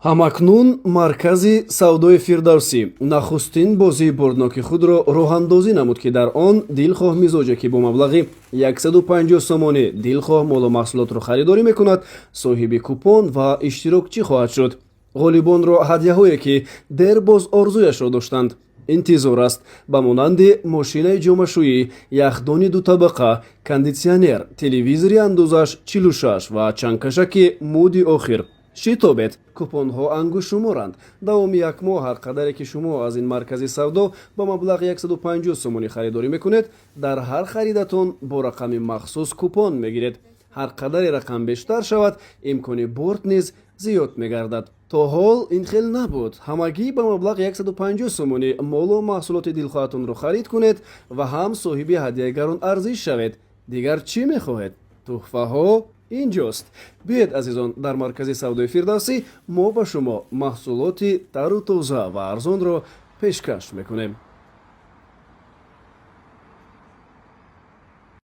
Ҳамакнун маркази савдои Фирдавсӣ нахустин бозии бурдноки худро роҳандозӣ намуд, ки дар он дилхоҳ мизоҷе, ки бо маблағи 150 сомонӣ дилхоҳ молу маҳсулотро харидорӣ мекунад, соҳиби купон ва иштирокчӣ хоҳад шуд. Ғолибонро ҳадяҳое, ки дербоз орзуяшро доштанд, интизор аст, ба монанди мошинаи ҷомашӯӣ, яхдони дутабақа, кондитсионер, телевизори андозаш 46 ва чангкашаки мӯди охир. Шитобед, купонҳо ангуштшуморанд. Давоми як моҳ ҳар қадаре ки шумо аз ин маркази савдо ба маблағи 150 сомонӣ харидорӣ мекунед, дар ҳар харидатон бо рақами махсус купон мегиред. Ҳар қадаре рақам бештар шавад, имкони бурд низ зиёд мегардад. То ҳол ин хел набуд. Ҳамагӣ ба маблағи 150 сомонӣ молу маҳсулоти дилхоҳатонро харид кунед ва ҳам соҳиби ҳадияи гаронарзиш шавед. Дигар чӣ мехоҳед? Тӯҳфаҳо инҷост. Биёед, азизон, дар маркази савдои Фирдавсӣ мо ба шумо маҳсулоти тару тоза ва арзонро пешкаш мекунем.